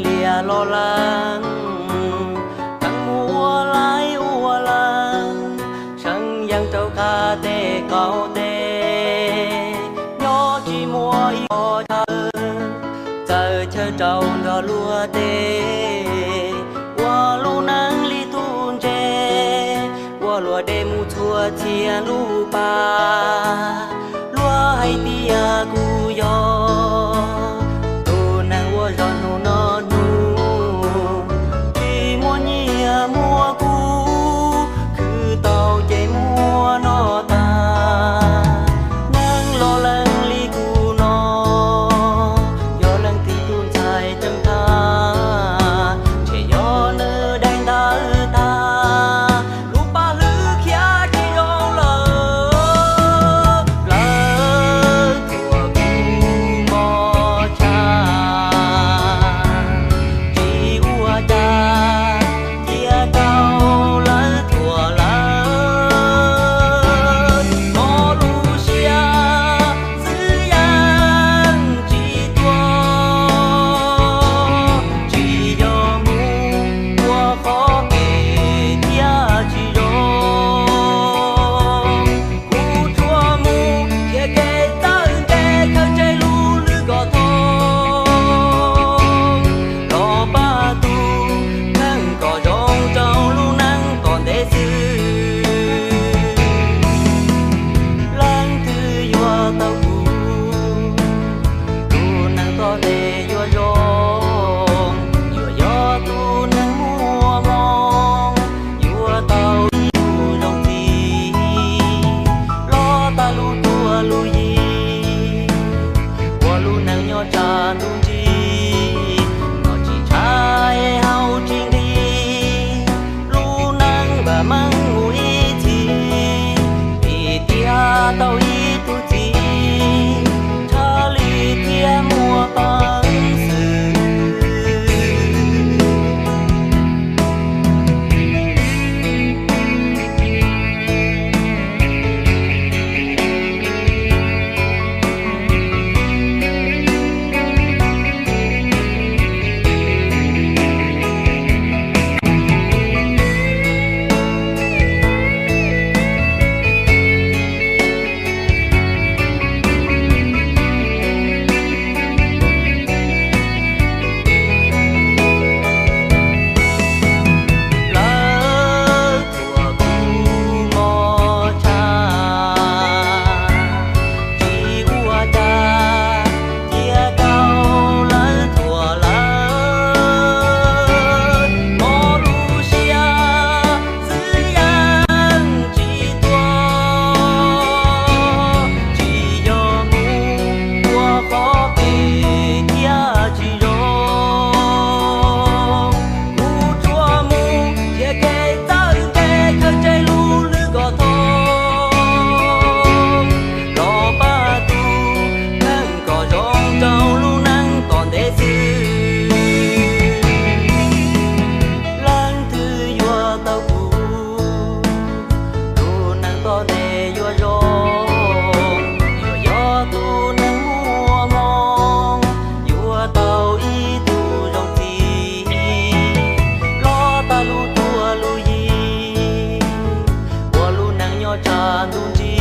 lias los lees, txeev muaj ua laib ua lees, seev yees rau qab tej qaum teb, nyob tsis muaj ib qho chaw, txawm chaw rau nrog luag tej, ua lub neej li tub ntse, ua luam dej mus txhua txhia lub pas. Luag hais tias kuv yog tus neeg uas zoo hnub noj hnub, tsis muaj nyiaj muaj kub, khwv tau ces muab noj tag. Neeg los lees li kuv no, yog leej twg tus ntxhais tseem tag, ntshe yog nws daim ntawv tag, lub paj hlwb khiav tsis zoo lawm. Lawv thuam kuv mos tshaj, tsis ua cas, cia rau lawv thuam lawv. Mob lub siab xwb yeej tsis tuag, tsis yog mus ua qhov phem thiaj tsis zoo. Kuv tsuas mus qhia kev txawj ntse, khaws tseg lub lwg kom thoob, los pab tus kheej kom zoo rau lub neej tom ntej xwb. Leej twg yuav tau kuv, tus neeg tom ntej yuav zoo, yuav yog tus neeg muaj hmoo, yuav tau ib tug zoo txiv, los tag lub cuab lub yig, ua lub neej nyob tshav ntuj nrig, noj tsis tshaib haus tsis nqhis, lub neej vam meej mus ib txhis, vim tiag tau ib tug txiv, tshaj li thiaj muaj peev xwm. Lawv thuam kuv mos tshaj, tsis ua cas, cia rau lawv thuam lawv. Mob lub siab xwb yeej tsis tuag, tsis yog mus ua qhov phem thiaj tsis zoo. Kuv tsuas mus qhia kev txawj ntse, khaws tseg lub lwg kom thoob, los pab tus kheej kom zoo rau lub neej tom ntej xwb. Leej twg yuav tau kuv, tus neeg tom ntej yuav zoo, yuav yog tus neeg muaj hmoo, yuav tau ib tug zoo txiv, los tag lub cuab lub yig, ua lub neej nyob tshav ntuj nrig,